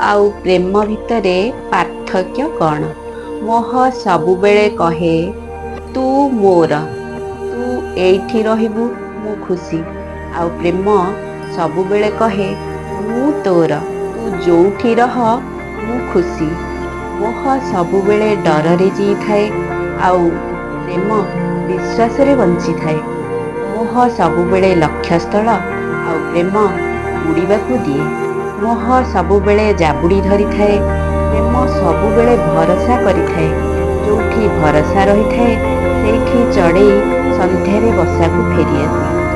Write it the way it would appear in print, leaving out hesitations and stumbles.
ଆଉ ପ୍ରେମ ଭିତରେ ପାର୍ଥକ୍ୟ କ'ଣ? ମୋହ ସବୁବେଳେ କହେ, ତୁ ମୋର, ତୁ ଏଇଠି ରହିବୁ, ମୁଁ ଖୁସି। ଆଉ ପ୍ରେମ ସବୁବେଳେ କହେ, ମୁଁ ତୋର, ତୁ ଯୋଉଠି ରହ, ମୁଁ ଖୁସି। ମୋହ ସବୁବେଳେ ଡରରେ ଜିଇଥାଏ, ଆଉ ପ୍ରେମ ବିଶ୍ୱାସରେ ବଞ୍ଚିଥାଏ। ମୋହ ସବୁବେଳେ ଲକ୍ଷ୍ୟସ୍ଥଳ, ଆଉ ପ୍ରେମ ଉଡ଼ିବାକୁ ଦିଏ। ମୋହ ସବୁବେଳେ ଜାବୁଡ଼ି ଧରିଥାଏ, ପ୍ରେମ ସବୁବେଳେ ଭରସା କରିଥାଏ। ଯୋଉଠି ଭରସା ରହିଥାଏ, ସେଇଠି ଚଢ଼େଇ ସନ୍ଧ୍ୟାରେ ବସାକୁ ଫେରିଆସେ।